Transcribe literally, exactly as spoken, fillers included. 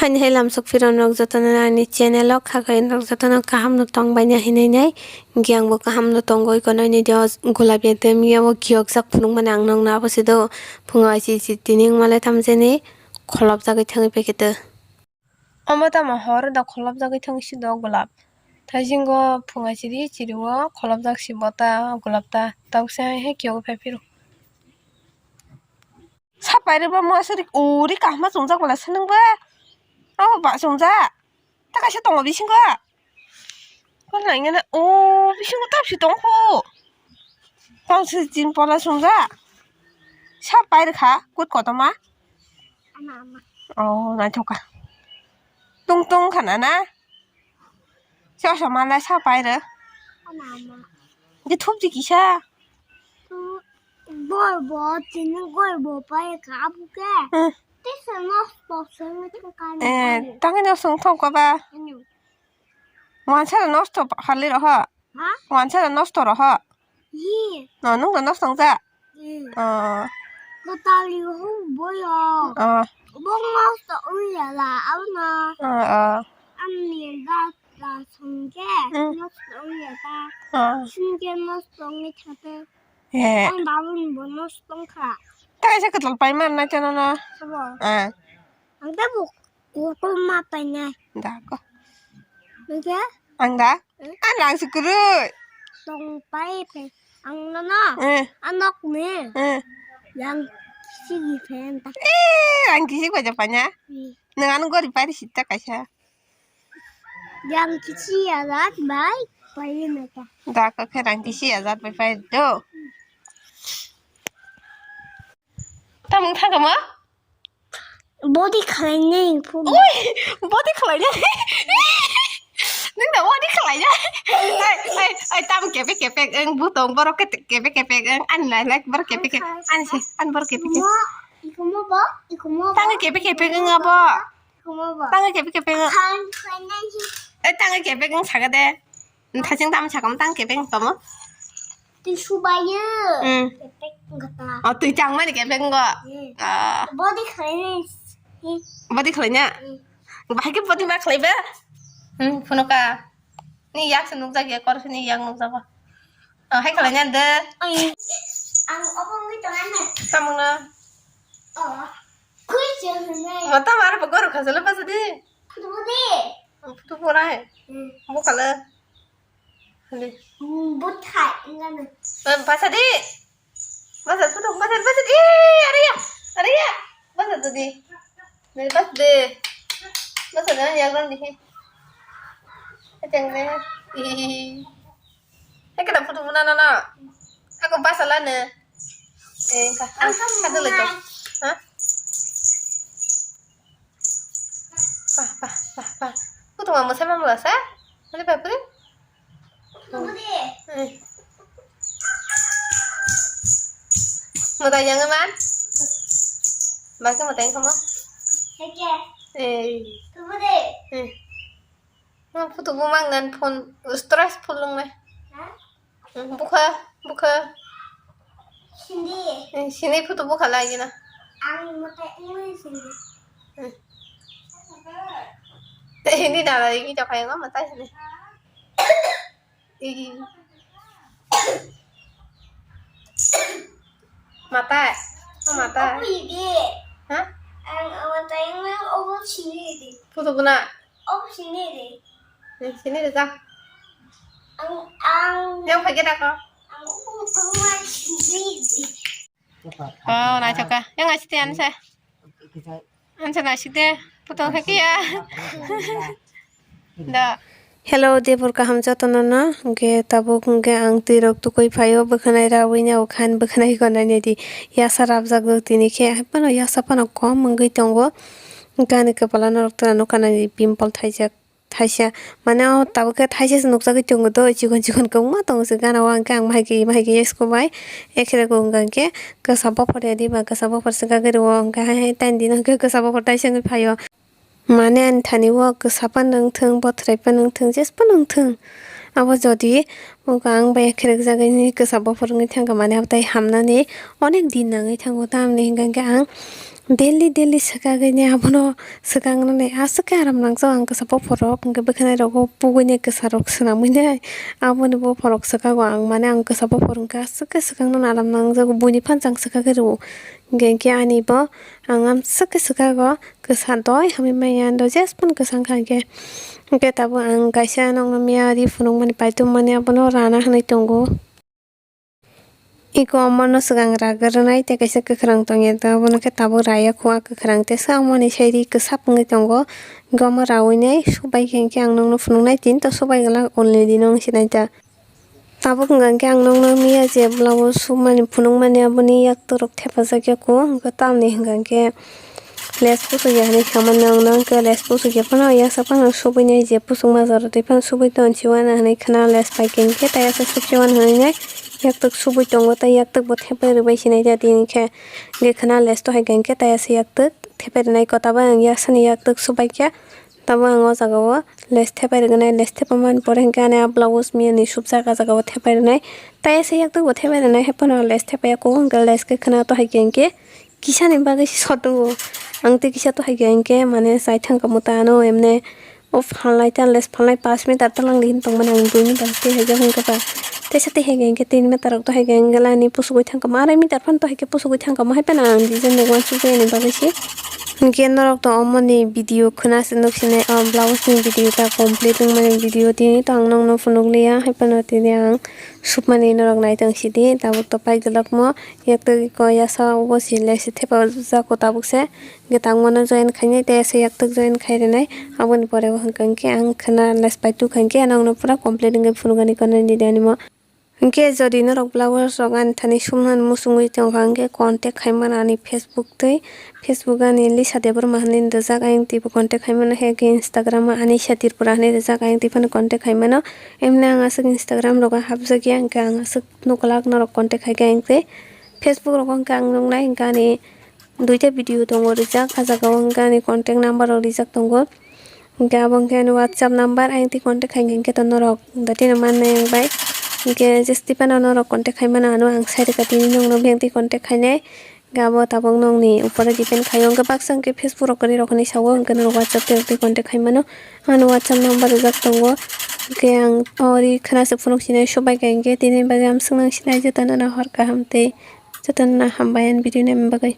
Haini hai lamsok phirok norok jotono ani channel o kha khe norok jotono kaham no tong bai hinwi nai. Hinkhe ang bo kaham no tongwi kono ni do gulab ya tem ya o kiyok jak phunuk mani ang nokno abo se do phungo aisi si tini wng malai tam jani kholop jagwi thangwi paikhe to. Omo tamo hor da kholop jagwi thangwi si do gulab. Thaisingo phunga chiri chiri o kholop jak si bo ta gulab ta tabuk se hai hai kiyogwi phai phiro. Sapai rwba mwswrwi uri kahma chumjak bwla se nwng ba. Abo ba chumjak. Ta kaisa tongo bisingo. Kol nai ngana o bisingo tapsi tong kho. Tong se chin pola chumjak. Sapai rwkha kut kotoma. Oh, naithoka. Tung tung khana na. Chosma lai sapai rw. Di thup di kisa. Goi bo, tini goi bo pai ka abu ke. Hmm. Tisa nos pok song ni thang ka ni. Eh, tangi nos song thong ka ba. Wansa nos to hali roho. Ha? Wansa nos to roho. Hi. No, nung da nos tong ja. Hmm. Oh. Ko tali hu boyo. Oh. Bong nos to uya la, au na. Oh, oh. Ani da da song ke. Hmm. Nos to uya ta. Oh. Song ke nos to ngi thate. He. Ang babun bo nos tong kha. Ta kaisa kwtal pai man na chana na. Sabo. Ah. Ang ta bu kotor ma pai nai. Da ko. Nge? Ang da? Eh? Ang lang si kurui. Tong pai pe. Ang no no. Eh. Anok ne. Eh. Yang sigi pen ta. Eh, ang kisi ko ja panya. Hmm. Nang anu gori pai sita kaisa. Yang kisi ya rat bai. Pai na ta. Da ko khe rang kisi ya jat bai pai do. Tamung thangkama? Body khlainai phuru. Oi, body khlainai. Nung da body khlainai. Ai, ai, ai, tam kepek kepek ang butong borok ke kepek kepek ang an lai lai borok kepek kepek an se an borok kepek kepek. Ikomo, ikomo bo, ikomo bo. Tang kepek kepek ang abo. Ikomo bo. Tang kepek kepek ang. Khan khlainai. Eh, tang kepek ang saga de. Thasing tamo sakam tang kepeng tamo. Twi subayo. Hmm. Kepek gata. Oh, twi changmani kepeng go. Hmm. Ah. Body khlainai. Hmm. Body khlaina? Hmm. Bahai ke body ma khlaiba? Hmm, phunuka. Ni yak se nukjak ya, kor se ni yak nukjago. Oh, hai khlaina de. Ai. Ang obo wngwi tongana. Tamo na? Oh. Kui je hwnai. Mata mar bo goro khajalo basa di. Phutu bo de. Phutu bo rai. Hmm. Bo khala. Hali. Hmm, bo thai ngana. Eh, basa di. Basa phutu basa basa di. Eh, are ya. Are ya. Basa tu di. Ni bas de. Basa na ya gran di. Ateng de. Ih. Ekena photo buna na na. Ako basa la ne. Eh, ka. Ah, ka dole to. Ha? Pa, pa, pa, pa. Photo ma mo sama mo sa? Hale pa puri. Eh. Mo ta yang man. Ba ke mo ta yang kamo. Eh. Eh. Ang photo bo mang nan phone stress phulung nai. Ha? Hmm, bukha, bukha. Sindi. Eh, sini photo bukha lagi na. Ang mata ini sindi. Hmm. Eh, ini dah lagi kita kayak apa mata sini. Ih. Mata. Oh, mata. Apa ini? Hah? Ang mata ini apa sini? Photo buna. Oh, sini de. Eh, sini de ta. Ang, ang. Yang pakai dah kau. Ang, ang, ang, sini de. Oh, na choka. Yang ngasih tian saya. Ansa ngasih deh. Potong kaki ya. Dah. Hello, debor kaham jotono no. Hingke tabuk hingke ang twi rok tukui phaio, bwkhanai raui no khan bwkhanai gonai nai di. Yasa rabjak rok tini khe, hai phano yasa phano kom wngwi tongo. Hingke ani kwpala norok tora nukha nai di pimple thaijak. Thaisa, mane o tabuk khe thaisa se nukjagwi tongo do, chikon chikon kwbangma tongo se gana o, hwnkhe ang mahai khe, mahai khe yes ko bai, ekhe rego hwnkha khe kwsa bophor ya diba, kwsa bophor se gagwi rwo, hwnkhe hai hai taini dino hwnkhe kwsa bophor taisa wngwi phaio. Mane ani thani o kwsa phano wngthung, bothrai phano wngthung, jes phano wngthung. Abo jodi wngkha ang bai ekhe rwkjagwi kwsa bophor wngwi thangkha, mane abo tai hamnani onek din nangwi thango, tamni hwnkha khe ang Daily daily swkagwini abono swkaknani aswk khe aram nangjak ang kwsa bopharok, hwnkhe bwkhwnai rogo pugwini kwsa rok swnamwini aboni bopharok swkago ang, mane ang kwsa bophar hwnkhe aswk khe swkaknani aram nangjago, buini phanchang swkagwi rwo. Hwnkhe, hwnkhe ani bo ang amswk khe swkago, kwsa doi hamwi manya, do jes phano kwsa wngkha hwnkhe. Hwnkhe tabuk ang kaisa nokno miya ri phunukmani paitukmani abono rana hwnwi tongo. Iko omono swkang raga rwnai tei kaisa kwkhwrang tongya, abono khe tabuk raya khua kwkhwrang tei swk omo ni sai ri kwsap wngwi tongo. Hwnkhe omo rawi nai subai khe hwnkhe ang nokno phunuknai, tini to subai glak already no wng sinai ta. Tabuk hwnkha hwnkhe ang nokno miya je blouse sumani phunukmani aboni yaktorok thepajak yaku, hwnkhe tamni hwnkha hwnkhe lace puthukya hinwi samani ang nokha hwnkhe lace puthukya phano yaksa phano subui nai je puthukma jora twi phano subui tonsi uana hinwi khwna lace paikhe hwnkhe tei aswk sukchi uana hinwi nai yaktok subui tongo tei yaktok bo thepai rwbai sinai ta tini khe hwnkhe khwna lace to haikhe hwnkhe tei aswk yaktok thepai rwnai kota bai ang yaksani yaktok subaikha. Tamo ang o jaga o lace thepai rwgwnai, lace thepamani pore hwnkhe ani a blouse miyani supjak a jaga o thepai rwnai. Tei asa yaktuk bo thepai rwnai, haiphano lace thepaiya kok hwnkhe lace khe khwna to haikhe hwnkhe kisani bagwi se sot tongo. Ang tei kisa to haikhe hwnkhe mane chai thangkha mwta ano emne o phalnai ta lace phalnai pash meter ta langdi hin tongmani ang dui meter tei haikhe hwnkhe ba. Teisa tei haikhe hwnkhe tin meter rok to haikhe hwnkhe laini pusugwi thangkha ma arai meter phano to haikhe pusugwi thangkha ma haiphano ang design rok uansukjagwi ani bagwi se. Hwnkhe norok to omoni video khwna se nuk sinai, o blouse ni video ta complete wngmani video tini to ang nokno phunuk liya, haiphano tini ang supmani norok nai tong sidi, tabuk to pai glak mo, yaktuk ko yasa o bo si lace thepa jako tabuk se, hwnkhe tangmano join khainai tei ase yaktuk join khai rwnai, aboni pore bo hwnkha hwnkhe ang khwna lace pai tuk kha hwnkhe nokno pura complete wngwi phunukani kono ni dani mo. Hwnkhe jodi norok blouse rok ani thani sumnani muchungwi tongkha, hwnkhe contact khaimano ani Facebook twi, Facebook ani Lisa Debbarma hinwi rijak, ayang twibo contact khaimano, hai khe Instagram o Anisha Tripura hinwi rijak, ayang twi phano contact khaimano. Emni ang aswk Instagram rogo hapjakya, hwnkhe ang aswk nuklak norok contact khaikhe, ayang twi Facebook rogo hwnkhe ang nuknai, hwnkhe ani duita video tongo rijak, ah jagao hwnkhe ani contact number rok rijak tongo. Hwnkhe abo hwnkhe ani WhatsApp number, ayang twi contact khaikhe hwnkhe to norok datino mannai ang bai. Hwnkhe jesti phano norok contact khaimano ano ang sai rwkha tini nokno biyang twi contact khainai. Hwnkhe abo tabuk nokni upore depend khaio. Hwnkhe baksa hwnkhe Facebook rok kwrwi rok hinwi sao, hwnkhe norok WhatsApp twi rok twi contact khaimano. Ano WhatsApp number rijak tongo. Hwnkhe ang o ri khwna se phunuk sinai subai kha hwnkhe tini bagwi amswk nang sinai jotono no hor kaham tei jotono no hambai ani video naimani bagwi.